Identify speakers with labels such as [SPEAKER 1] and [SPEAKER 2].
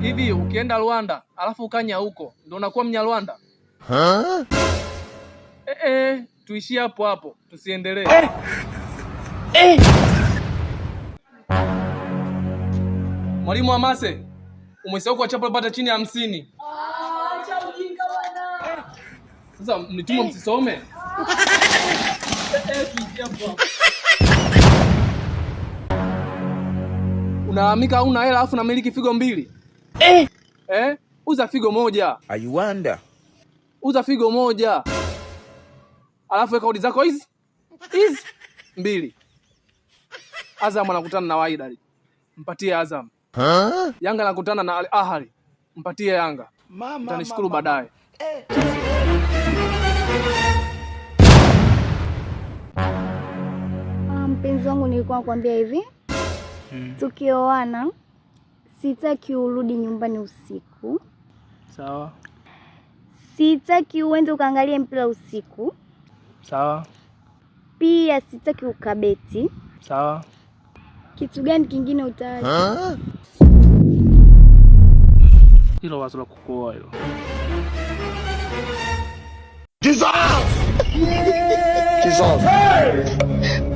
[SPEAKER 1] Hivi ukienda Rwanda alafu ukanya huko ndio unakuwa Mnyarwanda? Eh, eh, tuishie hapo hapo, tusiendelee. Eh. Eh. Mwalimu Amase, umesahau kuwachapa pata chini ya 50.
[SPEAKER 2] Ah, acha ujinga bwana.
[SPEAKER 1] Sasa mnitumwa msisome? Eh, tuishie hapo hapo. Unalalamika huna hela alafu namiliki figo mbili.
[SPEAKER 3] Eh.
[SPEAKER 1] Eh? Uza figo moja.
[SPEAKER 3] I wonder.
[SPEAKER 1] Uza figo moja. Alafu weka kodi zako hizi hizi mbili. Azam anakutana na Wydad. Mpatie Azam.
[SPEAKER 3] Huh?
[SPEAKER 1] Yanga anakutana na Al Ahly. Mpatie Yanga.
[SPEAKER 3] Mama,
[SPEAKER 1] Utanishukuru
[SPEAKER 3] mama.
[SPEAKER 1] baadaye.
[SPEAKER 3] Eh.
[SPEAKER 4] Ah, mpenzi wangu nilikuwa nakwambia hivi. Tukioana sitaki urudi nyumbani usiku.
[SPEAKER 1] Sawa.
[SPEAKER 4] Sitaki uende ukaangalie mpira usiku.
[SPEAKER 1] Sawa.
[SPEAKER 4] Pia sitaki ukabeti.
[SPEAKER 1] Sawa.
[SPEAKER 4] Kitu gani kingine utaki?
[SPEAKER 3] Huh?
[SPEAKER 1] Hilo wazo la kukuoa hilo.
[SPEAKER 3] Jesus! Jesus! Hey!